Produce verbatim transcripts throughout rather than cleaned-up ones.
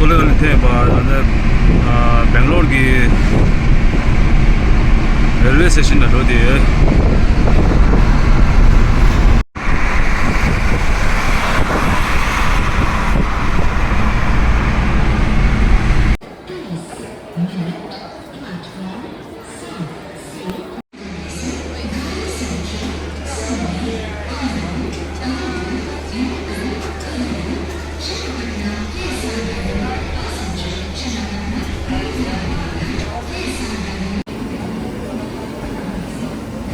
ཀོ་ལི་གྷལ་ནས་ཐོན་པ་ད་ལྟ་ཨ་སྦེང་ལོར་གྱི་རེལ་ཝེ་སི་ཊེ་ཤན་ལ་འགྲོ་བསྡད་ཡོད།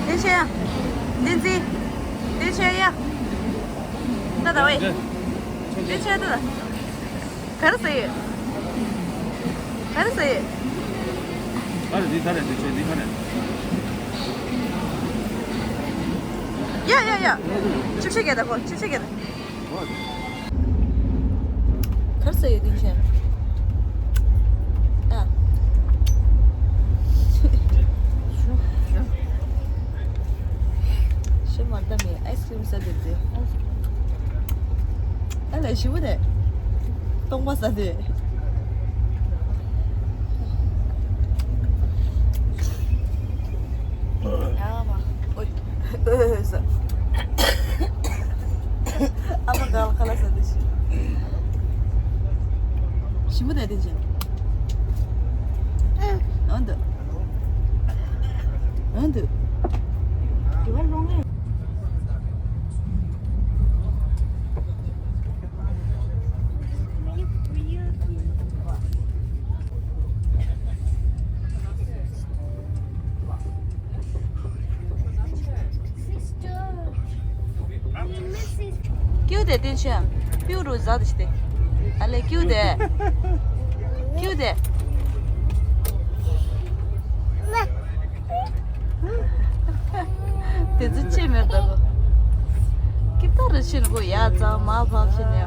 བསྟན་ཆོས་ཡ། བསྟན་ཆོས་ཡ། ད་ད་ཝེ། བསྟན་ཆོས་ཡ་ད་ད། ག་རེ་ཟེར་ཡོད། ག་རེ་ཟེར་ཡོད། ག་རེ་འདི་ག་རེ་འདི་ཆོས་འདི་ག་རེ། ཡ་ཡ་ཡ། ཆུ་ཆེ་གེ་ད་ཁོ་ཆུ་ཆེ་གེ་ད། ག་རེ་ཟེར་ཡོད་འདི་ཆོས། ཨ། ཤི་མར་ད་མི་ཨའི་སི་ཀྲིམ་ཟ་དེ་ཚེ། ཨ་ལས་ཞི་བོ་དེ། སྟོང་པ་ཟ་དེ། ཨ་མ། ཨོའི། ཨོའི་ཟ། ཨ་མ་ག་ལ་ཁ་ལ་ཟ་དེ་ཞི། ཞི་བོ་དེ་དེ་ཅན། ཨ་འདི། འོན་ཏེ། ཀྱུ་དེ་ཏིན་ཆོན། པིའུ་རུ་ཟ་དེ་ཤི་དེ། ཨ་ལེ་ཀྱུ་དེ། ཀྱུ་དེ། དེ་ཚོ་ཆེ་མེར་ད་གོ། ཀི་ཏ་རུ་ཕྱིན་གོ་ཡ་ཙང་མ་བབ་ཕྱིན་ཡ།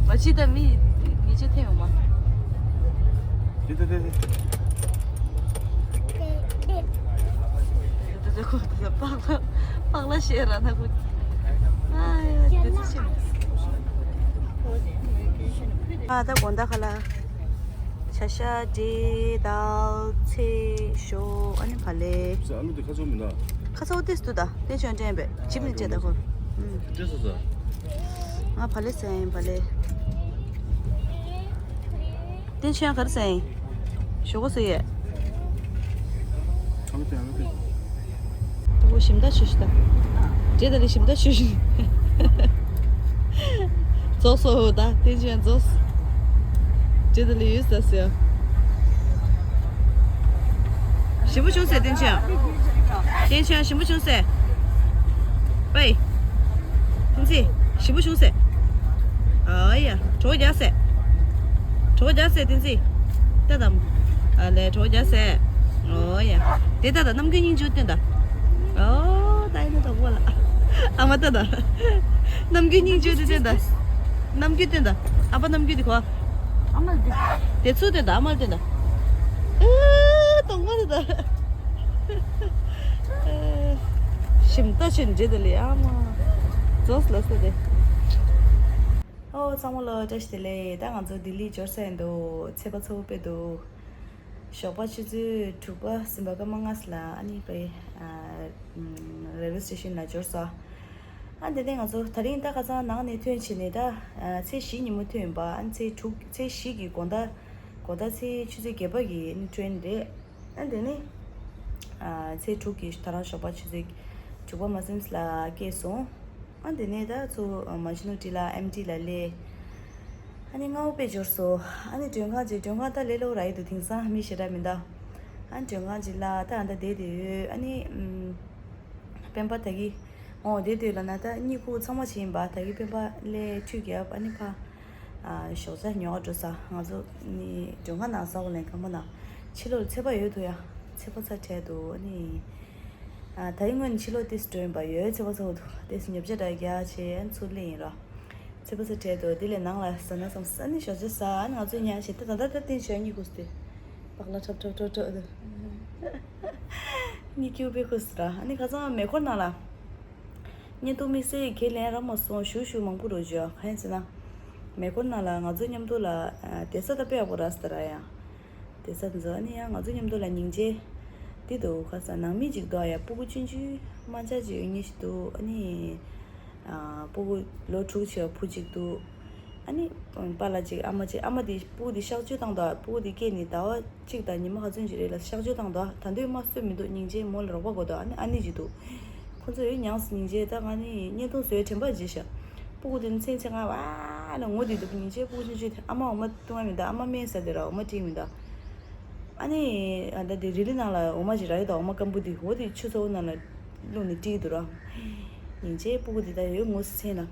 མ་ཕྱི་ད་མི་ཉི་ཆ་ཐེ་ཡོང་མ། དེ་དེ་དེ་དེ། དེ་དེ་ཁོ་དེ་པག་ལ་པག་ལ་ཤེས་ར་ན་ཁོ། ཨ་ཡ་དེ་ཚོ་ཆེ་མེར། ཨ་ད་དགོང་དག་ཁ་ལ། བྱ་ཤ་འབྲས་དང་ཚལ་ཞོ་ཨ་ནི་བག་ལེབ། ཨ་ལུ་དེ་ཁ་ཚོ་མི་འདུག་ཁ་ཚོ་ཏིས་འདུག་ད་ཏེ་ཆོན་དྲན་པས་ཇིབ་ནི་བྱས་ད་ཁོ། ཏེ་སོ་སོ། ང་བག་ལེབ་ཟ་ཡིན་བག་ལེབ། ཏེ་ཆོན་ག་རེ་ཟ་ཡིན། ཞོག་ཁོ་ཟ་ཡས། ཨ་ལུ་དེ་ཨ་ལུ་དེ། ཏུ་ཞིམ་ད་ཆུ་ཞི་ད། འབྲས་ད་ལི་ཞིམ་ད་ཆུ་ཞི། རྫོགས་སོ་ད་ཏེན་ཅན་རྫོགས། འབྲས་ད་ལི་ཡོད་ས་སེ། ཞིམ་པོ་བྱུང་སེ་ཏེན་ཅན། ཏེན་ཅན་ཞིམ་པོ་བྱུང་སེ། པའི། ཏིན་ཙི། ཞིམ་པོ་བྱུང་སེ། ཨོ་ཡ། གྲོགས་རྒྱག་སེ། གྲོགས་རྒྱག་སེ་ཏིན་ཙི། ཏ་དམ། ཨ་ལེ་གྲོགས་རྒྱག་སེ། ཨོ་ཡ། དེ་ཏ་དམ་རྣམ་ཀུན་སྙིང་རྗེ་སྟོན་ད། ཨོ་ཏ་ཡིན་ན་དང་པོ་ལ། ཨ་མ་ཏ་དམ། རྣམ་ཀུན་སྙིང་རྗེ་སྟོན་ད། རྣམ་ཀུན་སྟོན་ད། ཨ་ཕ་རྣམ་ཀུན་དེ་གོ། ཨ་མ་དེ། དེ་ཚུར་སྟོན་ད་ཨ་མ་སྟོན་ད། ཨེ་གཏོང་མ་རེད་ད། ཞིམ་ད་ཆེན་རྗེས་དེ་ལས་ཨ་མ། རྫོགས་ལ་ས་དེ། ཨོ་ཚང་མ་ལ་བཀྲ་ཤིས་བདེ་ལེགས། ད་ང་ཚོ་ལྡི་ལི་འབྱོར་ས་ཡིན་འདུག་ཚེས་པ་ཚ་པོ་དཔེ་འདུག་ཞོགས་པ་ཆུ་ཚོད་དྲུག་པ་སིམ་པ་སྐར་མ་ལྔ་ཙམ་ལ་ཨ་ནི་པའི་རེལ་ཝེ་སི་ཊེ་ཤན་ལ་འབྱོར་སོང་། ཨ་དེ་ནས་ང་ཚོ་ད་རིང་ད་ཁ་སང་ནང་ནས་ཐོན་བྱས་ནས་ད་ཚེས་བཞི་ཉིན་མོ་ཐོན་ཡིན་པ། ཨ་ཚེས་དྲུག་ཚེས་བཞི་གི་དགོང་དག་དགོང་དག་ཚེས་ཆུ་ཚོད་བརྒྱད་པ་གི་ཨ་ནི་ཊེན་རེད། ཨ་དེ་ནས་ཨ་ཚེས་དྲུག་གི་ད་རང་ཞོགས་པ་ཆུ་ཚོད་དྲུག་པ་མ་ཟིན་ཙམ་ལ་སྐྱེས་སོང་། ཨ་དེ་ནས་ད་ཚུར་མ་ཆི་ནུ་ཊི་ལ་ཨེམ་ཊི་ལ་སླེབས། ཨ་ནི་སྔ་པོ་དཔེ་འབྱོར་སོང་། ཨ་ནི་མགྲོན་ཁང་ཅིག་མགྲོན་ཁང་ད་ལས་སླ་པོ་རག་གི་འདུག་དེང་སང་མི་ཞེ་དྲག་མི་འདུག་ཨ་ནི་མགྲོན་ཁང་ཅིག་ལ་ད་ཨ་ད་བསྡད་དེ་ཡོད། ཨ་ནི་ཨམ་སྤེན་པ་ད་གི་འོང་བསྡད་དུས་ལ་ན་ད་གཉིད་ཁུག་ཚང་མ་བྱས་ཡིན་པ། ད་གི་སྤེན་པ་སླེབས་ཁྲུས་བརྒྱབ། ཨ་ནི་ཕ་ཨ་ཞོགས་ཇ་ཉོ་ག་འགྲོ་ས། ང་ཚོ་ནི་མགྲོན་ཁང་ནང་ས་འོག་ལེན་ཁང་པ་ནང་ཕྱི་ལོགས་ལ་ཚད་པ་ཡོད་དོ་ཡ། ཚད་པ་ཚ་དྲགས་འདུག་ཨ་ནི། ཨ་ད་ཡིན་སྔོན་ཕྱི་ལོགས་ཏིས་འགྲོ་ཡིན་པ་ཡོད། ཚེ་པ་ཚོ་འདུག་ཏིས་ཉོ་ཆ་འདྲ་རྒྱག་བྱས་ཚུར་སླེབས་ཡིན་རོ། ཚེ་པ་ཚོ་བྲལ་འདུག་དེ་ལས་ནང་ལ་ཟ་ན་བསམ་ས་ནི་ཞོགས་ཇ་ཟ། ཨ་ནི་ང་ཚོས་ཉལ་བྱས་ད་ད་ད་ད་ཏིན་ཞོགས་གཉིད་ཁུག་སྟེ། པགས་ལ་ཁྲབ་ཁྲབ་ཁྲབ་ཁྲབ་འདུག་གཉིད་ཁུག་པའི་ཁུག་སི་ར། ཨ་ནི་ཁ་སང་མེ་འཁོར་ནང་ལ། བརྙན་ཐུང་དམིགས་བསལ་ཁས་ལེན་རག་མ་སོང་། ཞུ་ཞུ་མང་པོ་རོ་བརྗོད་གང་ཡིན་ཟེར་ན། མེ་འཁོར་ནང་ལ་ང་ཚོ་མཉམ་དུ་ལ་བསྡད་ས་ད་དཔེ་ཡག་པོ་རག་སྟེ་ར་ཡ། བསྡད་ས་འཛོ་ཨ་ནི་ཡང་ང་ཚོ་མཉམ་དུ་ལ་སྙིང་རྗེ་འདི་འདུག་ཁ་ས་ནང་མི་ཅིག་འདུག་ཡ། སྤུ་གུ་ཆུང་ཆུང་དམར་འབྱར་ཅིག་ཡོད་མཁན་ཞིག་འདུག་ཨ་ནི་སྤུ་གུ་ལོ་དྲུག་ཅིག་བུ་ཅིག་འདུག་ཨ་ནི་པཱ་ལགས་ཅིག་ཨ་མ་ཅིག་ཨ་མ་དེ་སྤུ་གུ་དེ་གཤག་བཅོས་བཏང་འདུག་སྤུ་གུ་དེ་སྐྱེས་ནས་ཟླ་བ་གཅིག་དང་ཉི་མ་ག་ཚོད་ཅིག་རེད་ལ་གཤག་བཅོས་བཏང་འདུག་ད་དུང་མ་གསོས་མི་འདུག་སྙིང་རྗེ་མོ་ལ་རོགས་པ་དགོས་འདུག་ཨ་ནི་ཨ་ནི་ཅིག་འདུག་ཁོ་ཚོ་ཡོད་མྱངས་སྙིང་རྗེ། ད་ང་ནི་བརྙན་ཐུང་བཟོས་དྲན་པ་བརྗེད་ཤག་སྤུ་གུ་དེ་ནི་མཚན་ཆེ་ང་བ་ལ་ངོ་དེ་འདུག་སྙིང་རྗེ། སྤུ་གུ་ཆུང་ཆུང་དེ་ཨ་མ་འོ་མ་བཏུང་བ་མི་འདུག་ཨ་མ་སྨན་ཟ་དེ་ར་འོ་མ་སྤྲིང་མི་འདུག་ཨ་ནི་ཨ་ད་དེ་རི་ལི་ནང་ལ་འོ་མ་ཅིག་རག་ཡོད་དོ། འོ་མ་སྐམ་པོ་དེ་འོ་དེ་ཆུ་ཚ་བོ་ནང་ལ་བླུགས་ནས་སྤྲིང་འདུག་ར། སྙིང་རྗེ། སྤུ་གུ་དེ་ད་ཡོད་ངོ་སུ་མཚན་ལ།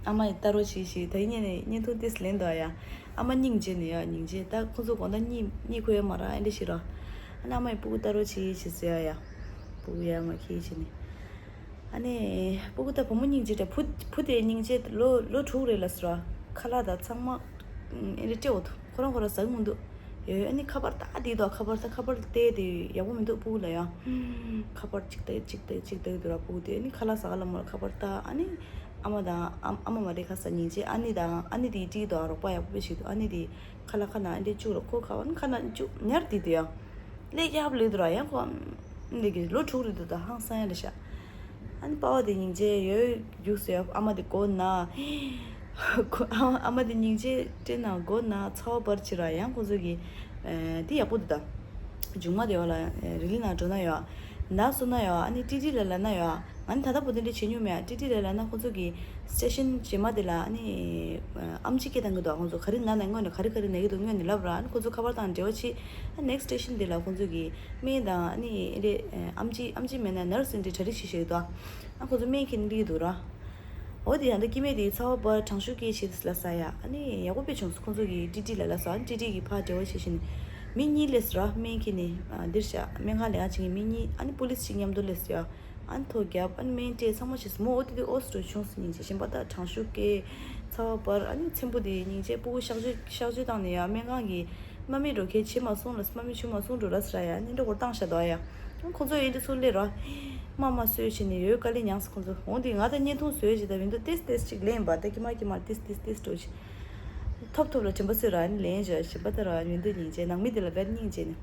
ཨ་མ་ཡི་ལྟ་རོགས་བྱེད་ཞིག་ད་ཡིན་ནས་བརྙན་ཐུང་ཏིས་ལེན་འདུག་ཡ། ཨ་མ་སྙིང་རྗེ་ནས་ཡ་སྙིང་རྗེ། ད་ཁོ་ཚོ་དགོང་དག་གཉིད་གཉིད་ཁུག་ཡོད་མ་ར་ཨེ་འདྲ་ཞིག་ར། ཨ་ནི་ཨ་མ་ཡི་སྤུ་གུ་ལྟ་རོགས་བྱེད་ཞིག་ཟེར་ཡ་ཡ། སྤུ་གུ་ཡ་མ་ཁྱེད་བྱེད་ནས། ཨ་ནི་སྤུ་གུ་ད་བུ་མོ་སྙིང་རྗེ་འདྲ། བུ་བུ་དེ་སྙིང་རྗེ། ལོ་ལོ་དྲུག་རེད་ལ་ཟེར་བ། ཁ་ལག་ད་ཚང་མ་ཨེ་འདྲ་སྤྲད་འོ་ཐུ་ཁོ་རང་ཁོ་རང་ཟ་གི་མི་འདུག་ཡོད། ཨ་ནི་ཁ་པར་ད་དེ་དོ་ཁ་པར་ད་ཁ་པར་བལྟས་དེ་ཡག་པོ་མི་འདུག་སྤུ་གུ་ལ་ཡ། ཁ་པར་གཅིག་ལྟ་གཅིག་ལྟ་གཅིག་ལྟ་གི་འདུག་ར། སྤུ་གུ་དེ་ཨ་ནི་ཁ་ལག་ཟ་ག་ལ་མོ་ལ་ཁ་པར་ལྟ། ཨ་ནི་ཨ་མ་དང་ཨ་ཨ་མ་མ་རེད་ཁ་ས་སྙིང་རྗེ། ཨ་ནི་དང་ཨ་ནི་དེ་ཏི་དང་རོགས་པ་ཡག་པོ་བྱེད་འདུག་ཨ་ནི་དེ་ཁ་ལག་ཁ་ནང་ཨ་འདྲས་བཅུག་ར། ཁོ་ཁ་བ་ནི་ཁ་ནང་བཅུག་ཉར་དེ་དེ་ཡ། ལས་རྒྱབ་ལས་འདུག་ར། ཡང་ཁོ་འདི་གི་ལོ་དྲུག་རེད་འདུག་ད་ཧང་སང་ཡ་རེད་ཤག་ཨ་ནི་པ་བ་དེ་སྙིང་རྗེ་ཡོད་རྒྱུགས་སོ་ཡ། ཨ་མ་དེ་མགོ་ན། ཁོ་ཨ་ཨ་མ་དེ་སྙིང་རྗེ་སྤྲད་ན་མགོ་ན་ཚ་བ་འབར་ཕྱིར་ར། ཡང་ཁོ་ཚོ་གི་ཨེ་འདི་ཡག་པོ་འདུག་ད། མཇུག་མ་དེ་བ་ལ་ཨེ་རི་ལི་ནང་འགྲོ་ན་ཡོད། ན་སོ་ན་ཡོད། ཨ་ནི་ཏི་ཏི་ལ་ལ་ན་ཡོད། ང་ནི་ད་ལྟ་བུ་དེ་འདྲ་བྱེད་མྱོང་མེད། ཏི་ཏི་ལ་ལ་ན་ཁོ་ཚོ་གི་སི་ཊེ་ཤན་རྗེས་མ་དེ་ལ་ཨ་ནི་ཨེ་ཨམ་ཆི་སྐད་བཏང་གི་འདུག་ཁོ་ཚོ་ག་རེ་ན་ན་སྔོན་ནས་ག་རེ་ག་རེ་ན་གི་འདུག་སྔོན་ནས་ལབ་ར། ཨ་ནི་ཁོ་ཚོ་ཁ་པར་དང་འབྲེལ་བ་བྱེད། ཨ་ནེག་སི་ཊེ་ཤན་དེ་ལ་ཁོ་ཚོ་གི་སྨན་དང་ཨ་ནི་ཨེ་རེ་ཨམ་ཆི་ཨམ་ཆི་མེད་ན་ནར་སི་འདི་གྲ་སྒྲིག་བྱེད་བཞག་གི་འདུག་ཨ་ཁོ་ཚོ་སྨན་ཁྱེར་ནས་སླེབས་ཀྱི་འདུག་ར། འོ་དེ་ཡང་ད་སྐྱེ་དམན་དེ་ཚ་བ་འབར་གྲང་ཤུགས་སྐྱེ་བྱེད་དུས་ལ་ཟ་ཡ། ཨ་ནི་ཡག་པོ་དཔེ་བྱུང་སོང་། ཁོང་ཚོ་གིས་ཏི་ཏི་ལ་ལ་ཟ། ཨ་ནི་ཏི་ཏི་གིས་ཕར་འབྲེལ་བ་བྱེད་བཞིན་མི་གཉིས་སླེབས་སོང་ར། སྨན་ཁྱེར་ནས་ཨ་འདིར་བཞག་སྨན་ཁང་ལས་ཀ་བྱེད་མཁན་མི་གཉིས། ཨ་ནི་པུ་ལིས་གཅིག་མཉམ་དུ་སླེབས་སོང་ཡ། ཨ་ནི་ཐོ་བརྒྱབ། ཨ་ནི་སྨན་སྤྲད། ཚང་མ་བྱས་སོང་། མོ་འོ་དེ་དུས་ཨོ་སི་འགྲོ་བྱུང་སོང་། སྙིང་རྗེ། གཞན་པ་ད་གྲང་ཤུགས་སྐྱེ། ཚ་བ་འབར། ཨ་ནི་ཚེམ་བུ་དེ་སྙིང་རྗེ། སྤུ་གུ་གཤག་བཅོས་གཤག་བཅོས་བཏང་ནས་ཡ་སྨན་ཁང་གི་དམག་མི་འགྲོ་གལ་བྱེད་མ་སོང་ལ། དམག་མི་བྱུང་མ་སོང་འགྲོ་ར་ཟེར་ཡ། ཨ་ནི་འགྲོ་སྐོར་བཏང་ཤ་དོ་ཡ། ཁོང་ཚོ་ཡིན་དུས་ཚུར་སླེབས་རོགས། མ་མ་གསོས་བྱས་ནས་ཡོད་དཀའ་ལས་མྱངས་སོང་ཁོང་ཚོ། འོང་དེ་ང་ད་བརྙན་ཐུང་བཟོས་བྱས་ད་མི་འདུག་ཏེས་ཏེས་ཅིག་ལེན་པ་ད་ཀྱི་མ་ཀྱི་མ་ཏེས་ཏེས་ཏེས་འགྲོ་བྱས། ཐོབ་ཐོབ་ལ་དྲན་པ་གསོས་ར་ནི་ལེན་བྱས་བྱས་པ་ད་ར་མི་འདུག་སྙིང་རྗེ། ནང་མི་དེ་ལ་བེར་སྙིང་རྗེ་ནི།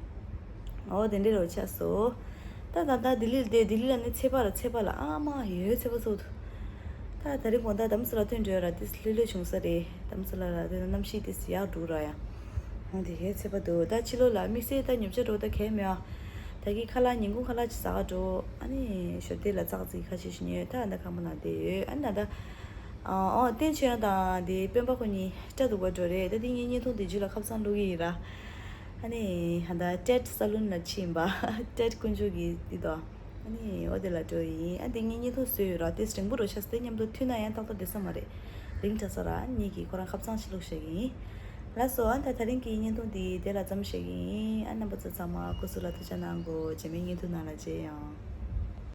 འོ་དེ་འདྲའི་རོ་ཆགས་སོ། ད་ད་ད་ལྡི་ལི་ལ་བསྡད། ལྡི་ལི་ལ་ནི་ཚེ་པ་ར་ཚེ་པ་ལ་ཨ་མ་ཡོད་ཚེ་པ་ཚོ་ཐུ། ད་ད་རིང་དགོང་དག་དྷ་རམ་ས་ལ་ཐོན་འགྲོ་ཡ་ར་ཏེས་ལྷོད་ལྷོད་བྱུང་ས་རེད། དྷ་རམ་ས་ལ་ལ་ཐོན་ན་གནམ་གཤིས་ཏེས་ཡག་འགྲོ་ར་ཡ། འོ་དེ་ཡོད་ཚེ་པ་འདུག་ད་ཕྱི་ལོགས་ལ་དམིགས་བསལ་ད་ཉོ་ཆ་འགྲོ་ད་གས་མེད་ཨ། ད་གི་ཁ་ལག་ཉིན་གུང་ཁ་ལག་ཅིག་ཟ་ག་འགྲོ། ཨ་ནི་ཞོར་དེ་ལ་ཙག་ཙིག་ཁ་ཤས་ཤིག་ཉོས། ད་ཨ་ད་ཁང་པ་ནང་བསྡད་ཡོད། ཨ་ནི་ད་ཨ་ཨོ་བསྟན་ཆོས་དབྱངས་དང་དེ་སྤེན་པ་ཁོ་གཉིས་སྐྲ་འདུག་པ་འགྲོ་རེད། ད་དེ་ངའི་བརྙན་ཐུང་དེ་རྒྱུད་ལ་ཁ་བསང་བླུག་གི་ཡིན་ར། ཨ་ནི་ད་ཊེཌ་སཱ་ལུན་ལ་ཕྱིན་པ། ཊེཌ་དཀོན་མཆོག་གི་དེ་དོ། ཨ་ནི་འོ་དེ་ལ་འགྲོ་ཡིན། ཨ་དེ་ངའི་བརྙན་ཐུང་བཟོས་ཡོད་ར། དེ་རིང་པོ་རོ་ཤ་སྟེ་མཉམ་དུ་མཐུན་ན་ཡང་ཏག་ཏག་བསྡད་ས་མ་རེད། རིང་དྲགས་ས་ར། ཨ་ནི་ངེད་ཀྱིས་ཁོ་རང་ཁ་བསང་ཞིག་བླུགས་བཞག་གི་ཡིན། ལགས་སོ། ཨ་ད་ད་རིང་གི་བརྙན་ཐུང་འདི་དེ་ལ་མཚམས་བཞག་གི་ཡིན། ཨ་རྣམ་པ་ཚོ་ཚང་མ་སྐུ་གཟུགས་ལ་ཐུགས་ཅག་གནང་དགོས། རྗེས་མའི་བརྙན་ཐུང་ནང་ལ་མཇལ་ཡོང་།